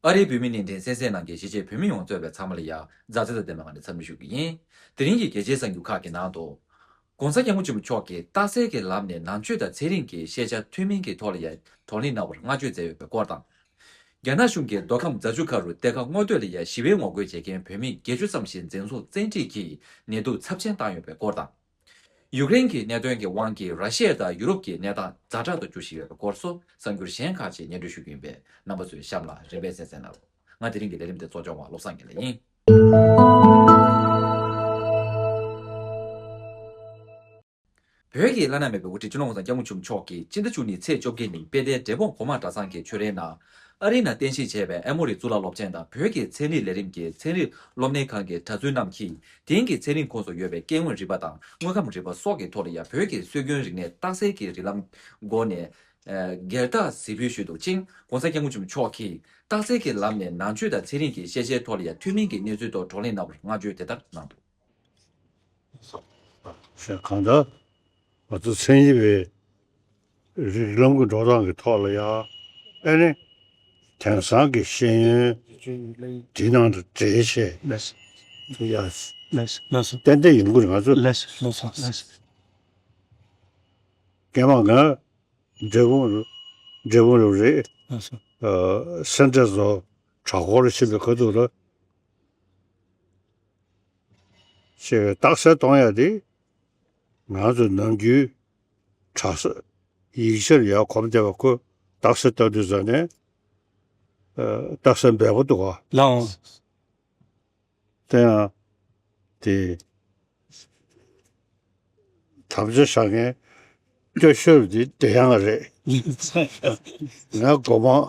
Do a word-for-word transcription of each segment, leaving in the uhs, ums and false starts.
ཨ་རིའི་བོད་མི་བརྙན་འཕྲིན་གསན་གཟིགས་གནང་མཁན་གཞིས་བྱེས་བོད་མི་ཡོངས་གཙོས་པའི་ཚང་མ་ལ་ཡང་མཛའ་བརྩེ་དང་ལྡན་པའི་ངང་ནས་འཚམས་འདྲི་ཞུ་གི་ཡིན། དེ་རིང་གི་གལ་ཆེའི་གསར་འགྱུར་ཁག་གི་ནང་དུ། ༸གོང་ས་༸སྐྱབས་མགོན་ཆེན་པོ་མཆོག་གིས་རྟགས་གསལ་གྱི་ལམ་ནས་ནང་ཆོས་དང་ཚན་རིག་གི་ཤེས་བྱ་མཐུན་མིན་གྱི་ཐོག་ལ་ཡང་བགྲོ་གླེང་གནང་བར་བསྔགས་བརྗོད་མཛད་ཡོད་པའི་སྐོར་དང་། རྒྱ་ནག་གཞུང་གིས་མདོ་ཁམས་རྫ་ཆུ་ཁ་རུ་གཏེར་ཁ་སྔོག་འདོན་ལ་ཡང་ཞི་བའི་ངོ་རྒོལ་བྱེད་མཁན་བོད་མི་བརྒྱད་ཅུ་ཙམ་ཞིག་འཛིན་བཟུང་བཙན་ཁྲིད་ཀྱིས་ཉེས་འཛུགས་ཚབས་ཆེན་བཏང་ཡོད་པའི་སྐོར་དང་། ཡུཀ་རེན་གྱི་གནད་དོན་གྱི་དབང་གིས་ར་ཤི་ཡ་དང་ཡུ་རོབ་ཀྱི་གནས་སྟངས་ཛ་དྲག་ཏུ་འགྱུར་བཞིན་ཡོད་པའི་སྐོར་སོགས་གསར་འགྱུར་གཞན་ཁག་ཅིག་སྙན་སྒྲོན་ཞུ་རྒྱུ་ཡིན་པས། རྣམ་པ་ཚོས་གཤམ་ལ་རིམ་པས་གསན་གཟིགས་གནང་རོགས། ང་དེ་རིང་གི་ལས་རིམ་དེ་གཙོ་སྐྱོང་བ་བློ་བཟང་དགེ་ལེགས་ཡིན། བོད་ཀྱི་བླ་ན་མེད་པའི་དབུ་ཁྲིད་སྤྱི་ནོར་༸གོང་ས་༸སྐྱབས་མགོན་ཆེན་པོ་མཆོག་གིས་སྤྱི་ཟླ་བཅུ་གཉིས་ཚེས་བཅོ་བརྒྱད་ཉིན་དཔལ་ལྡན་འབྲས་སྤུངས་གོང་མ་གྲྭ་ཚང་གི་ཆོས་རའི་ནང་། ཨ་རིའི་ནང་རྟེན་གཞི་བྱས་པའི་ཨེ་མོ་རི་གཙུག་ལག་སློབ་ཆེན་དང་བོད་ཀྱི་ཚན་རིག་ལས་རིམ་གྱི་ཚན་རིག་སློབ་གཉེར་ཁང་གི་གྲྭ་བཙུན་རྣམས་ཀྱིས་དེང་གི་ཚན་རིག་ཁོངས་སུ་ཡོད་པའི་སྐྱེ་དངོས་རིག་པ་དང་དངོས་ཁམས་རིག་པ་སོགས་ཀྱི་ཐོག་ལ་ཡང་བོད་ཀྱི་སྲོལ་རྒྱུན་རིག་གནས་རྟགས་གསལ་གྱི་རིགས་ལམ་སྒོ་ནས། ཨ། སྒེར་བདག་གཟིགས་འབུལ་ཞུས་འདུག་ཅིང་༸གོང་ས་༸སྐྱབས་མགོན་ཆེན་པོ་མཆོག་གིས་རྟགས་གསལ་གྱི་ལམ་ནས་ནང་ཆོས་དང་ཚན་རིག་གི་ཤེས་བྱའི་ཐོག་ལ་ཡང་མཐུན་མིན་གྱི་གནས་ཚུལ་ཐོག་བགྲོ་གླེང་གནང་བར་བསྔགས་བརྗོད་དེ་ལྟར་གནང་འདུག་གང་ལྟར་ང་ཚོ་མཚན་ཉིད་པའི་རིགས་ལམ་གྱི་འགྲོ་སྟངས་ཀྱི་ཐོག་ལ་ཡང་ཨེ་ནི་དེང་སང་གི་ཤེས་ཡོན་འདི་ནང་དུ་འདྲེས་བྱས་ལགས་ཡ། ལགས་སོ། ཏན་ཏན་ཡོང་གི་རེད། ང་ཚོ་ལགས་སོ་ལགས་སོ་ལགས་སོ། རྒན་མ་ང་འབྲས་སྤུངས་འབྲས་སྤུངས་རུ་རེད། ལགས་སོ། ཨ། སེ་འབྲས་རྫོང་གྲྭ་སྐོར་ཕྱིན་པའི་ཁ་ཐུག་ལ། ཞེས་པའི་རྟགས་གསལ་གཏོང་ཡ་དེ། ང་ཚོ་ནམ་རྒྱུན་གྲྭ་ས་ཡིག་ཆར་ཡར་གོམ་བསྡད་པ་ཁོ་རྟགས་གསལ་ལྟ་དུས་ཙམ་ནས། ཨ། རྟགས་གསལ་འབེལ་པོ་འདུག་ག་ལའང་། དེ་ཡང་དེ་དམ་བཅའ་བཞག་མཁན་སྐྱོ་ཤོས་དེ་དེ་ཡང་རེད། ང་སྒོ་མང་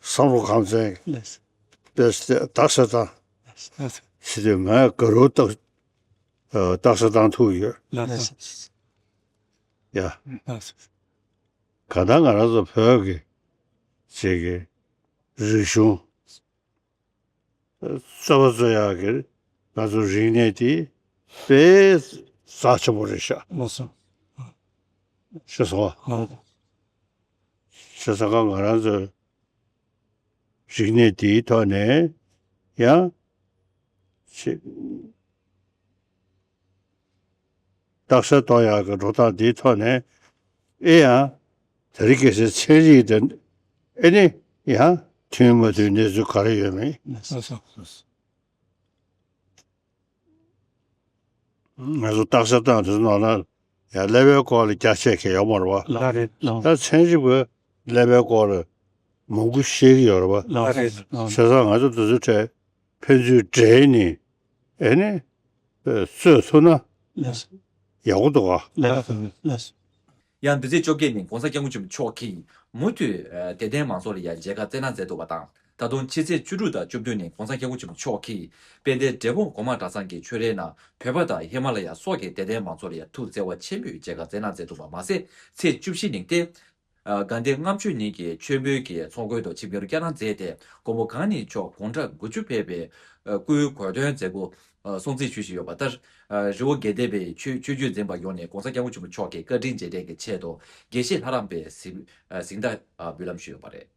བསམ་བློ་ཁམས་ཚན་པས་རྟགས་གསལ་བཏང་ཞེས་དུས་ང་དགའ་རབ་རྟགས་རྟགས་གསལ་བཏང་ཐུབ་ཡོད། ཡ། གང་ལྟར་ང་རང་ཚོ་བོད་ཀྱི་ཅིག་གི་རིག་གཞུང་རྩོད་པ་རྩོད་ཡག་གི་ང་ཚོ་རིག་གནས་དེ་དཔེ་རྩ་ཆེན་པོ་རེད་ཤག་ལགས་སོ། ཤེས་སོང་ཨ། ལགས། ཤེས་སོང་ཁ་ང་རང་ཚོའི་རིག་གནས་དེའི་ཐོག་ནས་ཡང་ཅིག་རྟགས་གསལ་གཏོང་ཡག་གི་འགྲོ་སྟངས་འདིའི་ཐོག་ནས་ཨེ་ཡང་དེ་རིང་ཁ་སང་ཚན་རིག་དང་ཨེ་ནི་ཡང་མཐུན་མ་མཐུན་གནས་ཚུལ་ག་རེ་ཡོད་མེད། ལགས་སོ། ང་ཚོ་རྟགས་གསལ་བཏང་དུས་ནང་ན་ཡང་ཀླད་པའི་སྐོར་ལ་རྒྱ་ཆེ་གི་ཡོད་མ་རེད་བ། ལགས་རེད་ལགས། ད་ཚན་རིག་པས་ཀླད་པའི་སྐོར་ལ་མང་པོ་ཤེས་ཀྱི་ཡོད་རེད་བ། ལགས་རེད་ལགས། བྱས་ཙང་ང་ཚོ་དེ་ཚོའི་གྲས་ཕན་ཚུན་འབྲེལ་ནས་ཨེ་ནི་རྩོད་ཐུབ་ན་ལགས། ཡག་པོ་འདུག་ག་ལགས་ལགས། ཡང་འདི་ཚེས་བཅོ་བརྒྱད་ཉིན་༸གོང་ས་༸སྐྱབས་མགོན་ཆེན་པོ་མཆོག་གིས་མུ་མཐུད་དད་ལྡན་མང་ཚོགས་ལ་ཡང་མཇལ་ཁ་བསྩལ་གནང་མཛད་འདུག་པ་དང་། ད་དུང་ཕྱི་ཚེས་བཅུ་དྲུག་དང་བཅུ་བདུན་ཉིན་༸གོང་ས་༸སྐྱབས་མགོན་ཆེན་པོ་མཆོག་གིས་དཔལ་ལྡན་འབྲས་སྤུངས་གོང་མ་གྲྭ་ཚང་གི་ཆོས་རའི་ནང་བོད་པ་དང་ཧི་མ་ལ་ཡ་སོགས་ཀྱི་དད་ལྡན་མང་ཚོགས་ལ་ཡང་ཐུགས་བརྩེ་བ་ཆེན་པོས་མཇལ་ཁ་བསྩལ་གནང་མཛད་འདུག་པ་མ་ཟད། ཚེས་བཅུ་བཞི་ཉིན་ཏེ། ཨ། དགའ་ལྡན་ལྔ་མཆོད་ཉིན་གྱི་མཆོད་འབུལ་གྱི་ཚོགས་མགོན་དུ་ཆིབས་བསྒྱུར་བསྐྱངས་གནང་མཛད་དེ། མགོན་པོ་གང་ཉིད་མཆོག་དགུང་གྲངས་དགུ་བཅུ་ཕེབས་པའི་སྐུའི་གོ་སྟོན་མཛད་སྒོ་སྲུང་བརྩི་ཞུས་བཞིན་ཡོད་པ་ལྟར། རི་བོ་དགེ་ལྡན་པའི་ཆོས་ཆོས་བརྒྱུད་འཛིན་པ་ཡོངས་ནས་༸གོང་ས་༸སྐྱབས་མགོན་ཆེན་པོ་མཆོག་གི་བཀའ་དྲིན་རྗེས་དྲན་གྱི་ཆེད་དུ་དགེ་བཤེས་ལྷ་རམས་པའི་གཟིགས་གཟིགས་རྟ་འབུལ་ལམ་ཞུས་ཡོད་པ་རེད།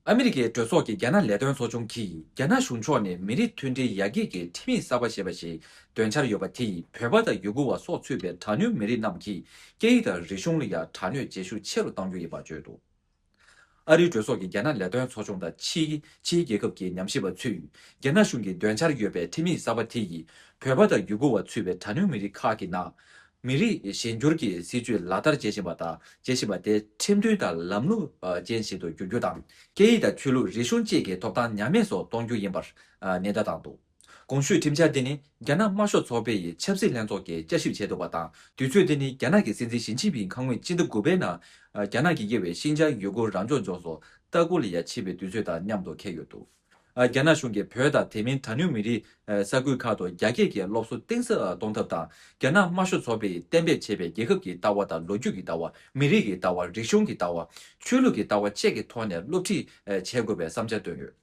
ཨ་མི་རི་ཀའི་གྲོས་ཚོགས་ཀྱི་རྒྱ་ནག་ལས་དོན་ཚོགས་ཆུང་གིས་རྒྱ་ནག་གཞུང་ཕྱོགས་ནས་མི་རིགས་མཐུན་སྒྲིལ་ཡར་རྒྱས་ཀྱི་ཁྲིམས་ཡིག་གསར་པ་ཞེས་པ་ཞིག་འདོན་འཆར་ཡོད་པ་དེས་བོད་པ་དང་ཡུ་གུར་བ་སོགས་ཚུད་པའི་གྲངས་ཉུང་མི་རིགས་རྣམས་ཀྱི་སྐད་ཡིག་དང་རིག་གཞུང་ལ་ཡང་དྲག་གནོན་བྱེད་ཤུགས་ཆེ་རུ་གཏང་རྒྱུ་ཡིན་པ་བརྗོད་འདུག་ཨ་རིའི་གྲོས་ཚོགས་ཀྱི་རྒྱ་ནག་ལས་དོན་ཚོགས་ཆུང་དང་ཕྱིའི་ཕྱིའི་རྒྱལ་ཁབ་ཀྱི་ཉམས་ཞིབ་པ་ཚོས་རྒྱ་ནག་གཞུང་གིས་འདོན་འཆར་ཡོད་པའི་ཁྲིམས་ཡིག་གསར་པ་དེ་ཡིས་བོད་པ་དང་ཡུ་གུར་བ་ཚུད་པའི་གྲངས་ཉུང་མི་རིགས་ཁག་གི་ནང་མི་རིགས་གཞན་སྒྱུར་གྱི་སྲིད་བྱུས་ལག་བསྟར་བྱེད་བཞིན་པ་དང་བྱེད་བཞིན་པ་དེ་ཁྲིམས་མཐུན་དང་ལམ་ལུགས་ཅན་ཞིག་ཏུ་འགྱུར་རྒྱུ་དང་སྐད་ཡིག་དང་ཆོས་ལུགས་རིག་གཞུང་བཅས་ཀྱི་ཐོབ་ཐང་ཉམས་དམས་སུ་གཏོང་རྒྱུ་ཡིན་པར་ནན་བརྡ་བཏང་འདུག་གོང་ཞུས་ཁྲིམས་འཆར་འདི་ནི་རྒྱ་ནག་དམར་ཤོག་ཚོགས་པའི་ཆབ་སྲིད་ལྷན་ཚོགས་ཀྱིས་བསྐྱར་ཞིབ་བྱས་འདུག་པ་དང་། དུས་ཚོད་འདི་ནི་རྒྱ་ནག་གི་སྲིད་འཛིན་ཞི་ཅིན་ཕིང་ཁ་སྔོན་སྤྱི་ཟླ་དགུ་པའི་ནང་རྒྱ་ནག་གིས་དབྱེ་བའི་ཤིན་ཅང་ཡུ་གུར་རང་སྐྱོང་ལྗོངས་སུ་ལྟ་སྐུལ་ལ་ཡང་ཕྱིན་པའི་དུས་ཚོད་དང་མཉམ་དུ་འཁེལ་ཡོད་འདུག་རྒྱ་ནག་གཞུང་གིས་བོད་དང་དེ་མིན་གྲངས་ཉུང་མི་རིགས་ས་ཁུལ་ཁག་ཏུ་རྒྱ་སྐད་ཀྱི་སློབ་གསོ་གཏིང་ཟབ་གཏོང་ཐབས་དང་། རྒྱ་ནག་དམར་ཤོག་ཚོགས་པས་གཏན་འབེབས་བྱས་པའི་རྒྱལ་ཁབ་ཀྱི་ལྟ་བ་དང་ལོ་རྒྱུས་ཀྱི་ལྟ་བ། མི་རིགས་ཀྱི་ལྟ་བ། རིག་གཞུང་གི་ལྟ་བ། ཆོས་ལུགས་ཀྱི་ལྟ་བ་བཅས་ཀྱི་ཐོག་ནས་སློབ་ཁྲིད་བྱེད་དགོས་པའི་བསམ་འཆར་བཏོན་ཡོད།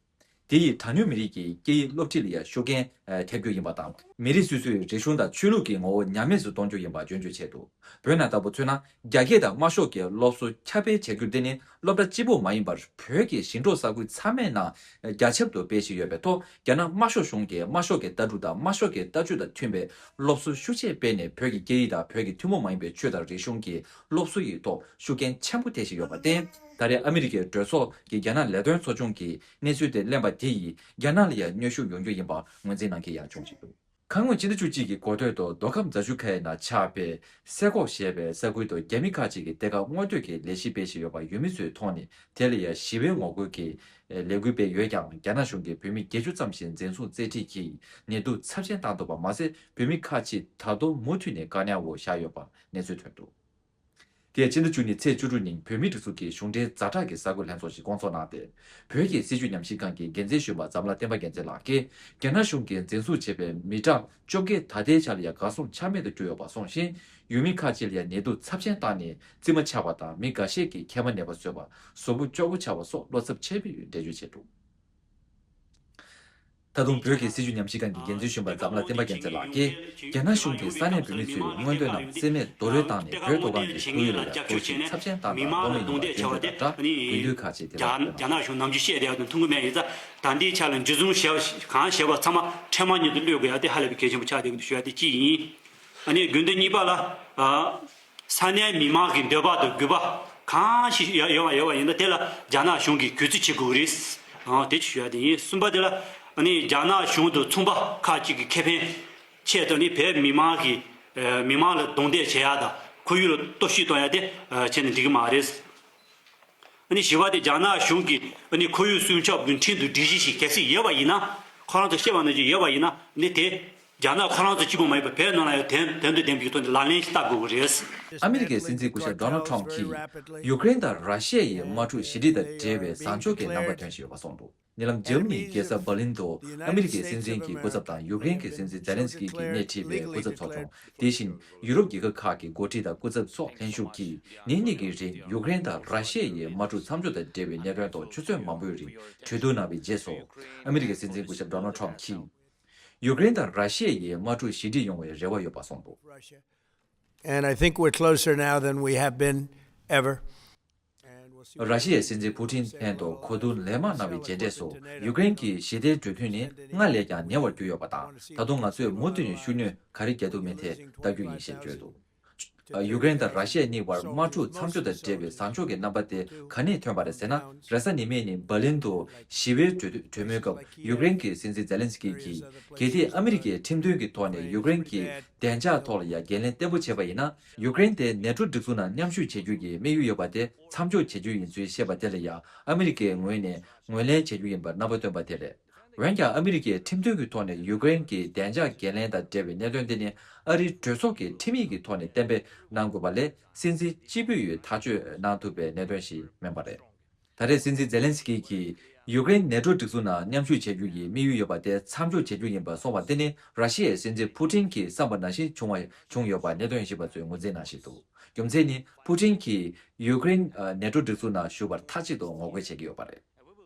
དེ་ཡིས་གྲངས་ཉུང་མི་རིགས་ཀྱི་སྐད་ཡིག་སློབ་ཁྲིད་ལ་ཡང་ཤུགས་རྐྱེན་ཐེབས་རྒྱུ་ཡིན་པ་དང་ མི་རིགས་སོ་སོའི་རིག་གཞུང་དང་ཆོས་ལུགས་ཀྱི་ངོ་བོ་ཉམས་དམས་སུ་གཏོང་རྒྱུ་ཡིན་པ་སྐྱོན་བརྗོད་བྱས་འདུག་བོད་ནང་ལྟ་བུ་མཚོན་ན། རྒྱ་སྐད་དང་དམར་ཤོག་གི་སློབ་གསོ་ཁྱབ་སྤེལ་བྱ་རྒྱུ་འདི་ནི་སློབ་གྲྭ་གཅིག་པུ་མ་ཡིན་པར། བོད་ཀྱི་ཞིང་འབྲོག་ས་ཁུལ་ཚང་མའི་ནང་རྒྱ་ཁྱབ་ཏུ་སྤེལ་བཞིན་ཡོད་པའི་ཐོག་རྒྱ་ནག་དམར་ཤོག་གཞུང་གིས་དམར་ཤོག་གི་ལྟ་གྲུབ་དང་དམར་ཤོག་གི་ལྟ་སྤྱོད་དང་མཐུན་པའི་སློབ་གསོ་ཤུགས་ཆེ་སྤེལ་ནས། བོད་ཀྱི་སྐད་ཡིག་དང་བོད་ཀྱི་ཐུན་མོང་མ་ཡིན་པའི་ཆོས་དང་རིག་གཞུང་གི་སློབ་གསོ་ཡི་ཐོག་ཤུགས་རྐྱེན་ཆེན་པོ་ཐེབས་བཞིན་ཡོད་པར་བརྟེན། ད་རེས་ཨ་མི་རི་ཀའི་གྲོས་ཚོགས་ཀྱི་རྒྱ་ནག་ལས་དོན་ཚོགས་ཆུང་གིས་གནས་ཚུལ་དེ་གླེང་བ་དེ་ཡིས་རྒྱ་ནག་ལ་ཡང་གནོན་ཤུགས་ཡོང་རྒྱུ་ཡིན་པ་ངོས་འཛིན་གནང་མཁན་ཡང་བྱུང་ཞིག་འདུག་ཁ་སྔོན་ཕྱི་ཟླ་བཅུ་གཅིག་གི་འགོ་སྟོད་དུ་མདོ་ཁམས་རྫ་ཆུ་ཁའི་ནང་ཆགས་པའི་སེ་ཁོག་ཞེས་པའི་ས་ཁུལ་དུ་རྒྱ་མི་ཁག་ཅིག་གིས་གཏེར་ཁ་སྔོག་འདོན་གྱི་ལས་གཞི་སྤེལ་བཞིན་ཡོད་པ་ཡུལ་མི་ཚོས་མཐོང་ནས། དེ་ལ་ཡང་ཞི་བའི་ངོ་རྒོལ་གྱི་ལས་འགུལ་སྤེལ་ཡོད་ཀྱང་། རྒྱ་ནག་གཞུང་གིས་བོད་མི་བརྒྱད་ཅུ་ཙམ་ཞིག་འཛིན་བཟུང་བཙན་ཁྲིད་ཀྱིས་ནད་དུག་ཚབས་ཆེན་བཏང་འདུག་པ་མ་ཟད། བོད་མི་ཁག་ཅིག་ད་དུང་མུ་མཐུད་ནས་བཀག་ཉར་འོག་བཞག་ཡོད་པ་གནས་ཚུལ་ཐོན་འདུག་དེ་ཕྱི་ཟླ་བཅུ་གཉིས་ཚེས་བཅུ་དྲུག་ཉིན་བོད་མིའི་སྒྲིག་འཛུགས་ཀྱི་གཞུང་འབྲེལ་ཛ་དྲག་གི་གསར་འགོད་ལྷན་ཚོགས་ཤིག་བསྐོང་ཚོགས་གནང་སྟེ། བོད་ཀྱི་སྲིད་བྱུས་ཉམས་ཞིབ་ཁང་གི་འགན་འཛིན་གཞོན་པ་འཛམ་ལྷ་བསྟན་པ་རྒྱལ་མཚན་ལགས་ཀྱིས། རྒྱ་ནག་གཞུང་གིས་འཛིན་བཟུང་བྱས་པའི་མི་གྲངས་བཅོ་བརྒྱད་ད་ལྟའི་ཆར་ལ་ཡང་འགག་སྲུང་ཆ་མེད་དུ་གྱུར་ཡོད་པ་གསུངས་ཤིང་། ཡུལ་མི་ཁག་ཅིག་ལ་ཡང་ནད་དུག་ཚབས་ཆེན་བཏང་ནས་རྩིབ་མ་ཆག་པ་དང་། མི་འགའ་ཤས་ཀྱིས་མཁལ་མ་ནད་པ་བཟོས་པ། གཟུགས་པོ་སྐྱོ་བོ་ཆགས་པ་སོགས་བློ་འཚབ་ཆེན་པོས་འགྲེལ་བརྗོད་བྱས་འདུག་ད་དུང་བོད་ཀྱི་སྲིད་བྱུས་ཉམས་ཞིབ་ཁང་གི་འགན་འཛིན་གཞོན་པ་འཛམ་ལྷ་བསྟན་པ་རྒྱལ་མཚན་ལགས་ཀྱིས། རྒྱ་ནག་གཞུང་གིས་ས་གནས་བོད་མི་ཚོའི་མངོན་འདོད་རྣམས་རྩིས་མེད་རྡོལ་རོལ་བཏང་ནས། བོད་མཐོ་སྒང་གི་ཁོར་ཡུག་ལ་ཡང་གཏོར་བཤིག་ཚབས་ཆེན་བཏང་དང་གཏོང་མུས་ཡིན་པ་སྟོན་དགོས་པ་དང་སྦྲགས། དགོས་འདུན་ཁག་ཅིག་དེ་ལ་ཡོད་ན། རྒྱ་ནག་གཞུང་ནམ་རྒྱུན་བཤད་བསྡད་ཡག་དང་མཐུན་གྱི་མེད་ཡིན་ཙང་། ད་ལྟའི་ཆ་ལ་འཇུ་བཟུང་བྱས་པ་གང་བྱས་པ་ཚང་མ་འཕྲལ་མ་ཉིད་དུ་གློད་དགོས་ཡག་དེ་ཧ་ལས་པའི་གལ་ཆེན་པོ་ཆགས་བསྡད་ཀྱི་འདུག་ཞུ་ཡག་དེ་གཅིག་ཡིན། ཨ་ནི་དགོས་འདུན་གཉིས་པ་ལ། ཨ། ས་གནས་མི་མང་གི་འདོད་པ་དང་དགོས་པ་གང་ཞིག་ཡོད་ཡོད་པ་ཡོད་པ་ཡིན་ན། དེ་ལ་རྒྱ་ནག་གཞུང་གིས་གུས་བརྩི་བྱེད་དགོས་ཀྱི་རེད། ཨང་། དེ་ཅིག་ཞུ་ཡ་དེ་ཡིན། གསུམ་པ་དེ་ལ་ཨ་ནི་རྒྱ་ནག་གཞུང་དང་ཚོང་པ་ཁག་ཅིག་གི་ཁེ་ཕན་ཆེད་དུ་ནི་བོད་མི་མང་གི་ཨ་མི་མང་ལ་རྡུང་རྡེག་བྱེད་ཡ་དང་། ཁོར་ཡུག་ལ་གཏོར་བཤིག་གཏོང་ཡ་དེ་ཨ་བྱས་ན་འགྲིག་གི་མ་རེད། ཨ་ནི་བཞི་པ་དེ་རྒྱ་ནག་གཞུང་གིས་ཨ་ནི་ཁོར་ཡུག་སྲུང་སྐྱོབ་ཀྱི་ཁྲིམས་དང་སྒྲིག་གཞི་ཞིག་གལ་སྲིད་ཡོད་པ་ཡིན་ན། ཁོ་རང་ཚོ་བཤད་པ་ནང་བཞིན་ཡོད་པ་ཡིན་ན་ནི་དེ། རྒྱ་ནག་ཁོ་རང་ཚོ་གཅིག་པུ་མ་ཡིན་པར་བོད་ནང་ལ་ཡང་དོན་དོན་དུ་ལྡན་པའི་ཐོག་ནས་ལག་ལེན་ཞིག་བསྟར་དགོས་ཀྱི་རེད། ཨ་མི་རི་ཀའི་སྲིད་འཛིན་སྐུ་ཞབས་ཌོ་ནལ་ཁྲོམ་གྱིས་ཡུཀ་རེན་དང་ར་ཤི་ཡ་ཡི་དམག་འཁྲུག་ཞི་འགྲིག་དང་འབྲེལ་བའི་བཟང་ཕྱོགས་ཀྱི་རྣམ་པ་སྟོན་བཞིན་ཡོད་པ་གསུངས་འདུག་ཉེ་ལམ་འཇར་མ་ནིའི་རྒྱལ་ས་འབར་ལིན་དུ་ཨ་མི་རི་ཀའི་སྲིད་འཛིན་གྱི་སྐུ་ཚབ་དང་ཡུཀ་རེན་གྱི་སྲིད་འཛིན་ཛེ་ལན་སི་ཀི་གྱིས་སྣེ་ཁྲིད་པའི་སྐུ་ཚབ་ཚོགས་ཆུང་། དེ་བཞིན་ཡུ་རོབ་རྒྱལ་ཁབ་ཁག་གི་འགོ་ཁྲིད་དང་སྐུ་ཚབ་སོགས་ལྷན་ཞུགས་ཀྱིས་ཉིན་གཉིས་ཀྱི་རིང་ཡུཀ་རེན་དང་ར་ཤི་ཡ་ཡི་དམག་འཁྲུག་མཚམས་འཇོག་དང་འབྲེལ་བའི་གནད་དོན་ཐོག་ཆུ་ཚོད་མང་པོའི་རིང་གྲོས་བསྡུར་གནང་བའི་རྗེས་སུ། ཨ་མི་རི་ཀའི་སྲིད་འཛིན་སྐུ་ཞབས་ཌོ་ནལ་ཁྲོམ་གྱིས། ཡུཀ་རེན་དང་ར་ཤི་ཡ་ཡི་དམག་འཁྲུག་ཞི་འགྲིག་ཡོང་བའི་རེ་བ་ཡོད་པ་གསུངས་འདུག And I think we're closer now than we have been ever. ར་ཤི་ཡའི་སྲིད་འཛིན་ཕུ་ཊིན་ལྷན་དུ་གོ་བསྡུར་ལན་མང་གནང་བའི་རྗེས་འབྲས་སུ། ཡུཀ་རེན་གྱི་ཞི་བདེའི་གྲོས་མཐུན་ནི་སྔར་ལས་ཀྱང་ཉེ་བར་གྱུར་ཡོད་པ་དང་། ད་དུང་ང་ཚོས་མུ་མཐུད་ནས་ཤུགས་སྣོན་ག་རེ་རྒྱག་ཐུབ་མིན་ཐད་ལྟ་རྒྱུ་ཡིན་ཞེས་བརྗོད་འདུག་ཡུཀ་རེན་དང་ར་ཤི་ཡ་གཉིས་བར་དམག་འཁྲུག་མཚམས་འཇོག་དང་འབྲེལ་བའི་བཟང་ཕྱོགས་ཀྱི་རྣམ་པ་དེ་ག་ནས་ཐོན་པ་རེད་ཟེར་ན། རེས་གཟའ་ཉི་མའི་ཉིན་འབར་ལིན་དུ་ཞི་བའི་གྲོས་གྲོས་མོལ་སྐབས་ཡུཀ་རེན་གྱི་སྲིད་འཛིན་ཛེ་ལན་སི་ཀི་གིས། གལ་ཏེ་ཨ་མི་རི་ཀའི་ཁྲིམས་མཐུན་གྱི་ཐོག་ནས་ཡུཀ་རེན་གྱི་བདེ་འཇགས་ཐོག་ལ་ཡང་འགན་ལེན་བརྟན་པོ་བྱས་པ་ཡིན་ན། ཡུཀ་རེན་དེ་ནེ་ཊོ་སྒྲིག་འཛུགས་ནང་མཉམ་ཞུགས་བྱེད་རྒྱུ་གི་དམིགས་ཡུལ་ཡོད་པ་དེ་མཚམས་འཇོག་བྱེད་རྒྱུ་ཡིན་ཚུལ་བཤད་པ་དེ་ལ་ཡང་ཨ་མི་རི་ཀའི་ངོས་ནས་ངོས་ལེན་བྱེད་རྒྱུ་ཡིན་པར་རྣམ་པ་སྟོན་པ་དེ་རེད། འོན་ཀྱང་ཨ་མི་རི་ཀའི་ཁྲིམས་མཐུན་གྱི་ཐོག་ནས་ཡུཀ་རེན་གྱི་བདེ་འཇགས་འགན་ལེན་དང་འབྲེལ་བའི་གནད་དོན་དེ་ནི་ཨ་རིའི་གྲོས་ཚོགས་ཀྱི་ཁྲིམས་ཡིག་གི་ཐོག་ནས་གཏན་འབེབས་གནང་དགོས་པ་ལས། སྲིད་འཛིན་གཅིག་པུས་ཐག་གཅོད་གནང་ཐུབ་པའི་གནད་དོན་ཞིག་མིན་པ་རེད། ད་རེས་སྲིད་འཛིན་ཛེ་ལན་སི་ཀི་གིས་ཡུཀ་རེན་ནེ་ཊོ་སྒྲིག་འཛུགས་ནང་མཉམ་ཞུགས་བྱེད་རྒྱུ་ཡི་དམིགས་ཡུལ་ཡོད་པ་དེ་མཚམས་འཇོག་བྱེད་རྒྱུ་ཡིན་པ་གསུངས་པ་དེ་ནི་ར་ཤི་ཡའི་སྲིད་འཛིན་ཕུ་ཊིན་གྱིས་བསམ་པ་ནང་བཞིན་བྱུང་བ་བྱུང་ཡོད་པ་གནད་དོན་ཞིབ་པ་ཚོས་ངོས་འཛིན་གནང་བཞིན་འདུག་རྒྱུ་མཚན་ནི་ཕུ་ཊིན་གྱིས་ཡུཀ་རེན་ནེ་ཊོ་སྒྲིག་འཛུགས་ནང་ཞུགས་པར་མཐའ་གཅིག་ཏུ་ངོ་རྒོལ་བྱེད་ཀྱི་ཡོད་པ་རེད།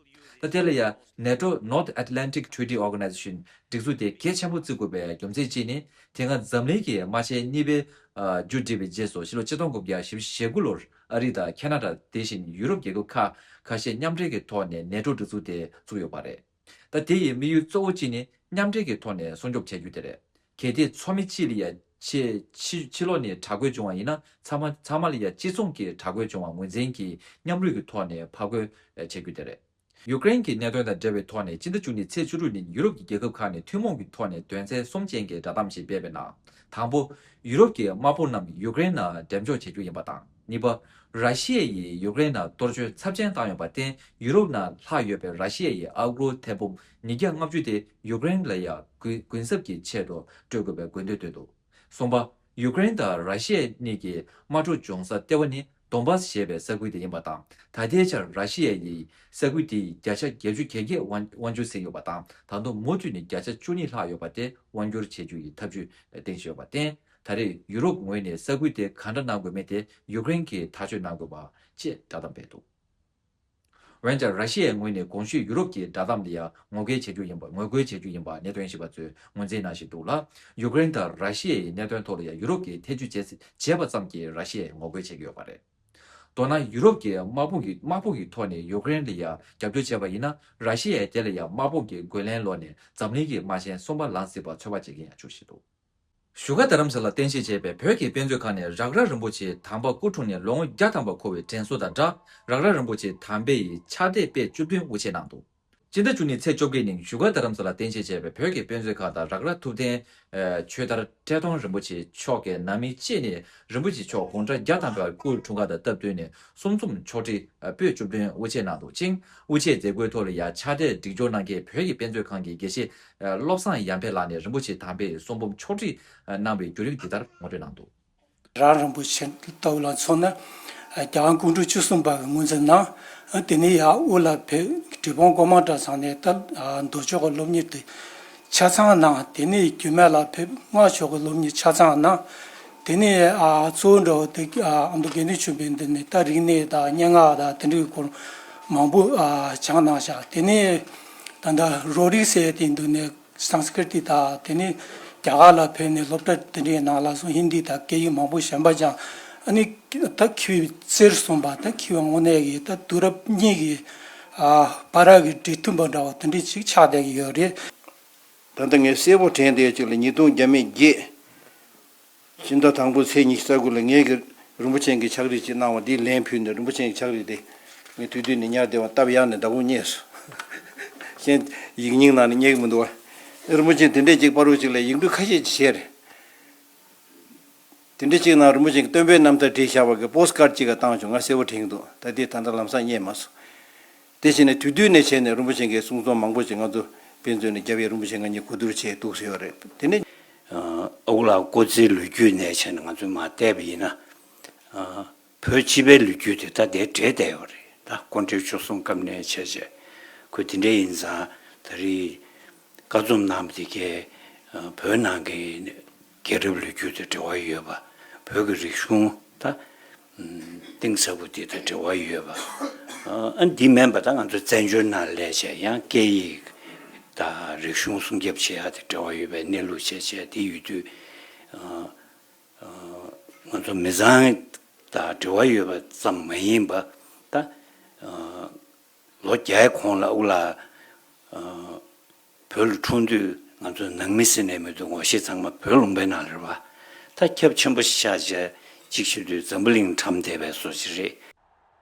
ད་དེ་ལ་ཡང་ནེ་ཊོ། North Atlantic Treaty Organization སྒྲིག་འཛུགས་དེ་གལ་ཆེན་པོ་བརྩི་དགོས་པའི་རྒྱུ་མཚན་གཅིག་ནི། དེ་སྔ་འཛམ་གླིང་གི་དམག་ཆེན་གཉིས་པའི་ཨ་མཇུག་བསྒྲིལ་བའི་རྗེས་སུ་ཕྱི་ལོ་ཆིག་སྟོང་དགུ་བརྒྱ་བཞི་བཅུ་ཞེ་དགུ་ལོར་ཨ་རི་དང་ཁེ་ན་ཌ། དེ་བཞིན་ཡུ་རོབ་རྒྱལ་ཁབ་ཁག་ཁ་ཤས་མཉམ་འབྲེལ་གྱི་ཐོག་ནས་ནེ་ཊོ་སྒྲིག་འཛུགས་དེ་བཙུགས་ཡོད་པ་རེད། ད་དེ་ཡི་དམིགས་ཡུལ་གཙོ་བོ་གཅིག་ནི་མཉམ་འབྲེལ་གྱི་ཐོག་ནས་སྲུང་སྐྱོབ་བྱ་རྒྱུ་དེ་རེད། གལ་ཏེ་ཚོགས་མི་གཅིག་ལ་ཡང་ཕྱི་ཕྱི་ཕྱི་ལོགས་ནས་དྲག་རྒོལ་བྱུང་བ་ཡིན་ན། ཚང་མ་ཚང་མ་ལ་ཡང་གཅིག་མཚུངས་ཀྱི་དྲག་རྒོལ་བྱུང་བ་ངོས་འཛིན་གྱིས་མཉམ་རུབ་ཀྱི་ཐོག་ནས་ཕར་རྒོལ་བྱེད་རྒྱུ་དེ་རེད། ཡུཀ་རེན་གྱི་གནད་དོན་དང་འབྲེལ་བའི་ཐོག་ནས་ཕྱི་ཟླ་བཅུ་གཉིས་ཚེས་བཅུ་དྲུག་ཉིན་ཡུ་རོབ་ཀྱི་རྒྱལ་ཁབ་ཁག་ནས་ཐུན་མོང་གི་ཐོག་ནས་དོན་ཚན་གསུམ་ཅན་གྱི་བསྒྲགས་གཏམ་ཞིག་སྤེལ་བའི་ནང་། དང་པོ། ཡུ་རོབ་ཀྱི་དམག་དཔུང་རྣམས་ཡུཀ་རེན་ནང་འགྲེམས་འཇོག་བྱེད་རྒྱུ་ཡིན་པ་དང་། གཉིས་པ། ར་ཤི་ཡ་ཡིས་ཡུཀ་རེན་ནང་གཏོར་སྐྱོན་ཚབས་ཆེན་བཏང་ཡོད་པར་བརྟེན། ཡུ་རོབ་ནང་ལྷག་ཡོད་པའི་ར་ཤི་ཡ་ཡི་ཨ་སྒོར་ཐེར་འབུམ་ཉིས་བརྒྱ་ལྔ་བཅུ་དེ་ཡུཀ་རེན་ལ་ཡང་གུན་གུན་གསབ་ཀྱི་ཆེད་དུ་སྤྲོད་དགོས་པའི་དགོས་འདུན་བཏོན་འདུག་གསུམ་པ། ཡུཀ་རེན་དང་ར་ཤི་ཡ་གཉིས་ཀྱི་དམག་འཁྲུག་འབྱུང་ས་ལྟེ་བ་ནི་དོན་བཱས་ཞེས་པའི་ས་ཁུལ་དེ་ཡིན་པ་དང་། ད་ལྟའི་ཆར་ར་ཤི་ཡ་ཡིས་ས་ཁུལ་དེའི་བརྒྱ་ཆ་བརྒྱད་ཅུ་གྱ་བརྒྱད་དབང་དབང་བསྒྱུར་ཟིན་ཡོད་པ་དང་། ད་དུང་མུ་མཐུད་ནས་བརྒྱ་ཆ་བཅུ་གཉིས་ལྷག་ཡོད་པ་དེ་དབང་བསྒྱུར་བྱེད་རྒྱུ་ཡི་ཐབས་ཇུས་འདིང་བཞིན་ཡོད་པར་བརྟེན། ད་རེས་ཡུ་རོབ་ངོས་ནས་ས་ཁུལ་དེ་ག་འདྲ་གནང་དགོས་མིན་དེ་ཡུཀ་རེན་གྱིས་ཐག་གཅོད་གནང་དགོས་པ་ཅེས་བསྒྲགས་གཏམ་སྤེལ་འདུག་འོན་ཀྱང་ར་ཤི་ཡའི་ངོས་ནས་གོང་ཞུས་ཡུ་རོབ་ཀྱི་བསྒྲགས་གཏམ་ལ་ཡང་ངོ་རྒོལ་བྱེད་རྒྱུ་ཡིན་པ་ངོ་རྒོལ་བྱེད་རྒྱུ་ཡིན་པ་གནད་དོན་ཞིབ་པ་ཚོས་ངོས་འཛིན་གནང་བཞིན་འདུག་ལ། ཡུཀ་རེན་དང་ར་ཤི་ཡའི་གནད་དོན་ཐོག་ལ་ཡང་ཡུ་རོབ་ཀྱིས་ཐེ་བྱུས་བྱས་བྱས་པ་ཙམ་གྱིས་ར་ཤི་ཡས་ངོ་རྒོལ་བྱེད་ཀྱི་ཡོད་པ་རེད། མདོར་ན་ཡུ་རོབ་ཀྱིས་དམག་དཔུང་གི་དམག་དཔུང་གི་ཐོག་ནས་ཡུཀ་རེན་ལ་ཡང་རྒྱབ་སྐྱོར་བྱས་པ་ཡིན་ན་ར་ཤི་ཡས་དེ་ལ་ཡང་དམག་དཔུང་གི་རྒོལ་ལན་སློག་ནས་འཛམ་གླིང་གི་དམག་ཆེན་གསུམ་པ་ལངས་སྲིད་པ་ཚོད་དཔག་བྱེད་ཀྱིན་ཡང་བྱུང་བཞིན་འདུག་བཞུགས་སྒར་རྡ་རམ་ས་ལར་རྟེན་གཞི་བྱས་པའི་བོད་ཀྱི་དཔེ་མཛོད་ཁང་ནས་རཀ་ར་རིན་པོ་ཆེ་དམ་པ་སྐུ་འཁྲུངས་ནས་ལོ་ངོ་བརྒྱ་ཐམ་པ་འཁོར་བའི་དྲན་གསོ་དང་སྦྲགས་རཀ་ར་རིན་པོ་ཆེ་དམ་པའི་ཕྱག་དེབ་དཔེ་བཅུ་བདུན་དབུ་འབྱེད་གནང་འདུག་སྤྱི་ཟླ་བཅུ་གཉིས་ཚེས་བཅོ་བརྒྱད་ཉིན་བཞུགས་སྒར་རྡ་རམ་ས་ལར་རྟེན་གཞི་བྱས་པའི་བོད་ཀྱི་དཔེ་མཛོད་ཁང་དང་རཀ་ར་ཐུབ་བསྟན་ཆོས་དར་ཐད་གཏོང་རིན་པོ་ཆེ་མཆོག་གིས་ནང་མི་བཅས་ནས་རིན་པོ་ཆེ་མཆོག་དགུང་གྲངས་བརྒྱ་ཐམ་པའི་སྐུ་འཁྲུངས་སྐར་དང་སྟབས་བསྟུན་ནས་གསུང་རྩོམ་ཕྱོགས་བསྒྲིགས་དཔེ་བཅུ་བདུན་དབུ་འབྱེད་གནང་འདུག་ཅིང་། དབུ་འབྱེད་མཛད་སྒོའི་ཐོག་ལ་ཡང་ཕྱག་དེབ་སྒྲིག་སྦྱོར་གནང་མཁན་བོད་ཀྱི་དཔེ་མཛོད་ཁང་གི་དགེ་བཤེས་བློ་བཟང་ཡར་འཕེལ་ལགས་ནས་རིན་པོ་ཆེ་དམ་པའི་གསུང་འབུམ་ཕྱོགས་བསྒྲིགས་གནང་བའི་བརྒྱུད་རིམ་འདི་ལྟར་ངོ་སྤྲོད་གནང་འདུག་རཀ་ར་རིན་པོ་ཆེ་ལྟ་བུ་ལ་མཚོན་ན་རྒྱལ་དབང་སྐུ་ཕྲེང་བཅུ་གསུམ་པ་གི་ངོས་འཛིན་གནང་། དེ་ནས་ཡར་དབུ་ལ་བོད་འབྲས་སྤུངས་གོང་མ་གྲྭ་ཚང་ནས་ད་མདོ་ཕྱོགས་ཀྱི་སློབ་གཉེར་དེ་ཆ་ཚང་གནང་། དེ་ནས་རྒྱུད་སྨད་ལ་བོད་སྔགས་ཕྱོགས་ཀྱི་སློབ་གཉེར་ཆ་ཚང་གནང་། དེ་ནས་གཙོ་བོ་འདྲ་བོ་དེ་ཨ་མདོ་དགེ་འདུན་ཆོས་འཕེལ་འདི་ནས་ད་རིག་གནས་དང་སྙན་ངག་དང་དེ་འདྲའི་སྐོར་མང་པོ་སྦྱངས་གནང་ཤག་དེ་ནས་ད་ལྟ་རོ་རིག་ཟེར་དེ་འདུག་ནས། སཾ་སྐྲྀ་ཏི་དང་དེ་ནས་རྒྱ་གར་ལ་ཕེབས་ནས་སློབ་གྲྭ་དེ་འདྲའི་ནང་ལ་སོང་ཧིན་དི་དང་སྐད་ཡིག་མང་པོ་གཞན་པ་སྦྱངས། ཨ་ནི་ད་མཁས་པའི་རྩེར་སོན་པ་ད་མཁས་པའི་དངོས་གནས་ཀྱི་ད་དུས་རབས་གཉིས་ཀྱི་ཨ་བར་གྱི་འབྲེལ་མཐུད་པ་འདྲ་བོ་དེ་འདྲའི་ཅིག་ཆགས་བསྡད་ཀྱི་ཡོད་རེད། ད་ལྟ་ངས་གསལ་པོ་དྲན་བསྡད་ཅིག་ལ་ཉིས་སྟོང་བརྒྱ་མེད་བརྒྱད། ཕྱི་ཟླ་དང་པོ་ཚེས་ཉི་ཤུ་རྩ་དགུ་ལ་ངེད་ཀྱི་རིན་པོ་ཆེ་གི་ཕྱག་བྲིས་ཅིག་གནང་བ་འདིའི་ལན་ཕུལ་ནས་རིན་པོ་ཆེ་གི་ཕྱག་བྲིས་དེ་ངས་དུས་དུས་ནས་ཉར་བསྡད་པ་སྟབས་ཡག་ནས་བདག་པོ་རྙེད་སོང་། གཞན་ཡིག་རྙིང་ནང་ནས་རྙེད་ཀྱི་མི་འདུག་བ། རིན་པོ་ཆེ་དེ་འདྲས་ཅིག་པར་རོ་ཅིག་ལ་ཡིག་འབྲུ་ཁ་ཤས་ཅིག་བྱས་རེད། དེ་འདྲས་ཅིག་ནང་རིན་པོ་ཆེ་གི་སྟོན་པའི་རྣམ་ཐར་བྲིས་བཞག་པ་གི་པོ་སི་ཀར་ཅིག་ག་བཏང་བྱུང་། ང་གསལ་པོ་དྲན་གྱི་འདུག་ད་དེ་ད་ལྟ་ལམ་སང་རྙེད་མ་སོང་། དེ་བྱས་ནས་དུས་དུས་ནས་བྱས་ནས་རིན་པོ་ཆེ་གི་གསུང་རྩོམ་མང་པོ་ཅིག་ང་ཚོ་དཔེ་མཛོད་ནས་རྒྱབ་ཡས་རིན་པོ་ཆེ་ང་གཉིས་གོ་བསྡུར་བྱས་འདུག་ཟེར་བ་རེད། དེ་ནས། ཨ་ཁུ་ལགས་སྐུ་ཚེའི་ལོ་རྒྱུས་ནས་བྱས་ནས་ང་ཚོས་མར་བལྟས་པ་ཡིན་ན། ཨ་བོད་སྤྱི་པའི་ལོ་རྒྱུས་དེ་ད་དེ་འདྲས་བསྡད་ཡོད་རེད། ད་སྐུ་ཕྲེང་བཅུ་གསུམ་སྐབས་ནས་བྱས་བྱས་ཁོས་དེ་འདྲས་ཡིན་ཙང་ད་རེས་བཀའ་རྩོམ་གནང་བ་དེ་གས་ཨ་བོད་ནང་གི་རྒྱལ་རབས་ལོ་རྒྱུས་དང་འབྲེལ་བ་ཡོད་པ། བོད་ཀྱི་རིག་གཞུང་ད་གཏིང་ཟབ་པོ་དེ་དང་འབྲེལ་བ་ཡོད་པ། ཨ་འདི་མིན་པ་ད་ང་ཚོ་བཙན་བྱོལ་ནང་སླེབས་བྱས་ཡང་སྐད་ཡིག་དང་རིག་གཞུང་སྲུང་སྐྱོབ་བྱེད་ཡག་དང་འབྲེལ་བ་ཡོད་པའི་གནས་ལུགས་བྱས་བྱས་དེ་ཡོད་དུས། ཨ་ཨ་ང་ཚོ་མི་ཚང་དང་འབྲེལ་བ་ཡོད་པ་ཙམ་མ་ཡིན་པ་ད། ཨ་ལོ་བརྒྱའི་གོང་ལ་ཨ་ཁུ་ལགས་ཨ་བོད་ལ་འཁྲུངས་དུས་ང་ཚོ་ནང་མི་ཟེར་ནས་མི་འདུག་ངོ་ཤེས་ཚང་མ་བོད་ལུང་པའི་ནང་ལ་རེད་བ། ད་ཁྱབ་ཆེན་པོ་ཤར་བྱས་གཅིག་ཤོད་དུས་འཛམ་བུ་གླིང་གྲམ་བསྡད་པའི་བཟོ་ཅིག་རེད།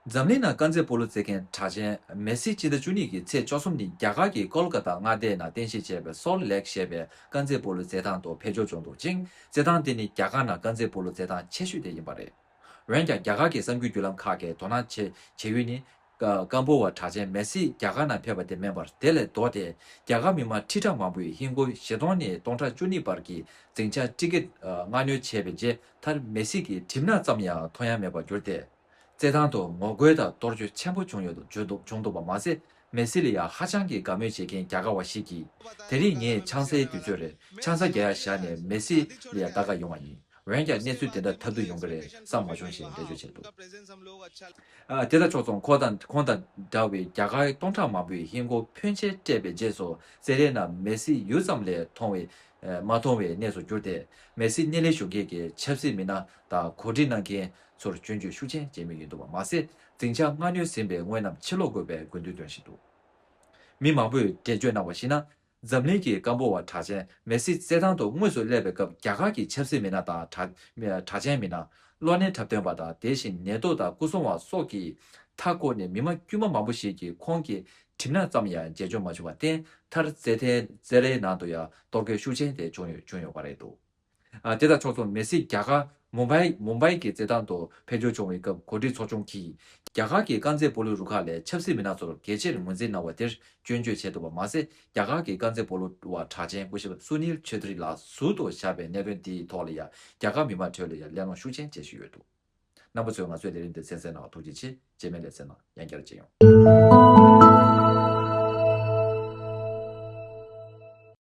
འཛམ་གླིང་ནང་དཀར་མཛེས་སྤོ་ལོ་རྩེད་མཁན་གྲགས་ཅན་མེ་སི་སྤྱི་ཟླ་བཅུ་གཉིས་ཀྱི་ཚེས་བཅུ་གསུམ་ཉིན་རྒྱ་གར་གྱི་ཀོལ་ཀ་ཏ་མངའ་སྡེའི་ནང་རྟེན་གཞི་བྱས་པའི་སོལ་ལེག་ཞེས་པའི་དཀར་མཛེས་སྤོ་ལོ་རྩེད་ཐང་དུ་ཕེབས་འབྱོར་བྱུང་འདུག་ཅིང་། རྩེད་ཐང་དེ་ནི་རྒྱ་གར་ནང་དཀར་མཛེས་སྤོ་ལོ་རྩེད་ཐང་ཆེ་ཤོས་དེ་ཡིན་པ་རེད། འོན་ཀྱང་རྒྱ་གར་གྱི་གསར་འགྱུར་བརྒྱུད་ལམ་ཁག་གིས་དོ་སྣང་བྱེད་བྱེད་ཡུལ་ནི། ཀ་ཀམ་པོ་བ་གྲགས་ཅན་མེ་སི་རྒྱ་གར་ནང་ཕེབས་པ་དེ་མིན་པར་དེ་ལས་ལྡོག་སྟེ་རྒྱ་གར་མི་མང་ཁྲི་ཕྲག་མང་པོས་ཧིན་སྒོར་བཞི་སྟོང་ནས་སྟོང་ཕྲག་བཅུ་གཉིས་བར་གྱི་འཛིན་གྲྭ་ཊི་ཀེ་ཊི་མངགས་ཉོ་བྱས་པའི་རྗེས་མཐར་མེ་སི་གི་གྲིབ་ནག་ཙམ་ཡང་མཐོང་ཡ་མེད་པར་གྱུར་ཏེ། རྩེད་ཐང་དུ་ངོ་རྒོལ་དང་གཏོར་བཅོམ་ཆེན་པོ་བྱུང་ཡོད་བྱུང་འདུག་བྱུང་འདུག་པ་མ་ཟད། མེ་སི་ལ་ཡང་ཧ་ཅང་གི་དགའ་མོས་བྱེད་མཁན་རྒྱ་གར་བ་ཞིག་གིས། དེ་རིང་ངའི་ཆང་སའི་དུས་ཚོད་རེད། ཆང་ས་རྒྱག་ཡ་བཞག་ནས་མེ་སི་ལ་ཡང་ལྟ་ག་ཡོང་བ་ཡིན། འོན་ཀྱང་གནས་ཚུལ་དེ་འདྲ་ཐབས་སྡུག་ཡོང་གི་རེད་བསམ་མ་བྱུང་ཞེས་འགྲེལ་བརྗོད་བྱས་འདུག་ཨ་དེ་དང་ཕྱོགས་མཚུངས་ཁོང་དང་ཁོང་དང་འདྲ་བའི་རྒྱ་གར་སྟོང་ཕྲག་མང་པོས་ཧིན་སྒོར་ཕོན་ཆེན་སྤྲད་པའི་རྗེས་སུ་རྩེད་རའི་ནང་མེ་སི་ཡུད་ཙམ་ལས་མཐོང་བའི་མ་མཐོང་བའི་གནས་སུ་གྱུར་ཏེ། མེ་སི་སྣེ་ལེན་ཞུ་མཁན་གྱི་ཆབ་སྲིད་མི་སྣ་དང་གོ་སྒྲིག་གནང་མཁན་ཚོར་སྐྱོན་བརྗོད་ཤུགས་ཆེན་བྱེད་མུས་ཡིན་འདུག་པ་མ་ཟད། འཛིན་གྲྭ་མངགས་ཉོ་ཟིན་པའི་དངོས་རྣམས་ཕྱིར་སློག་དགོས་པའི་དགོས་འདུན་བཏོན་བཞིན་འདུག་མི་མང་པོས་འགྲེལ་བརྗོད་གནང་བར་གཞིགས་ན། འཛམ་གླིང་གི་ཀམ་པོ་བ་གྲགས་ཅན་མེ་སི་རྩེད་ཐང་དུ་དངོས་སུ་སླེབས་པའི་སྐབས་རྒྱ་གར་གྱི་ཆབ་སྲིད་མི་སྣ་དང་གྲགས་གྲགས་ཅན་མི་སྣ། གློག་བརྙན་འཁྲབ་སྟོན་པ་དང་དེ་བཞིན་ནད་ཐོག་དང་སྐུ་སྲུང་བ་སོགས་ཀྱིས་མཐའ་བསྐོར་ནས་མི་མང་དཀྱུས་མ་མང་པོ་ཞིག་གིས་ཁོང་གི་གྲིབ་ནག་ཙམ་ཡང་མཇལ་འཇོག་མ་བྱུང་བར་བརྟེན་མཐར་རྩེད་ཐང་རྩེད་རའི་ནང་དུ་ཡང་གཏོར་རྒོལ་ཤུགས་ཆེན་དེ་བྱུང་ཡོད་བྱུང་ཡོད་པ་རེད་འདུག་ཨ་དེ་དང་ཕྱོགས་མཚུངས་མེ་སི་རྒྱ་གར་མུམ་བྷའི་མུམ་བྷའི་གི་རྩེད་ཐང་དུ་ཕེབས་འབྱོར་བྱུང་བའི་སྐབས་གོ་སྒྲིག་ཚོགས་ཆུང་གིས་རྒྱ་གར་གྱི་དཀར་མཛེས་སྤོ་ལོ་རུ་ཁག་ལས་ཆབ་སྲིད་མི་སྣ་ཚོར་གལ་ཆེར་ངོས་འཛིན་གནང་བ་དེར་སྐྱོན་བརྗོད་བྱས་འདུག་པ་མ་ཟད། རྒྱ་གར་གྱི་དཀར་མཛེས་སྤོ་ལོ་བ་གྲགས་ཅན་སྐུ་ཞབས་སུ་ནིལ་ཆོས་དྲི་ལགས་ཟུར་དུ་བཞག་པའི་གནད་དོན་དེའི་ཐོག་ལ་ཡང་རྒྱ་གར་མི་མང་ཁྲོད་ལ་ཡང་གླེང་སློང་ཤུགས་ཆེན་བྱེད་བཞིན་ཡོད་འདུག་རྣམ་པ་ཚོས་ང་ཚོའི་ལས་རིམ་འདི་གསན་གཟིགས་གནང་བར་ཐུགས་རྗེ་ཆེ། རྗེས་མའི་ལེ་ཚན་ནང་ཡང་བསྐྱར་མཇལ་ཡོང་།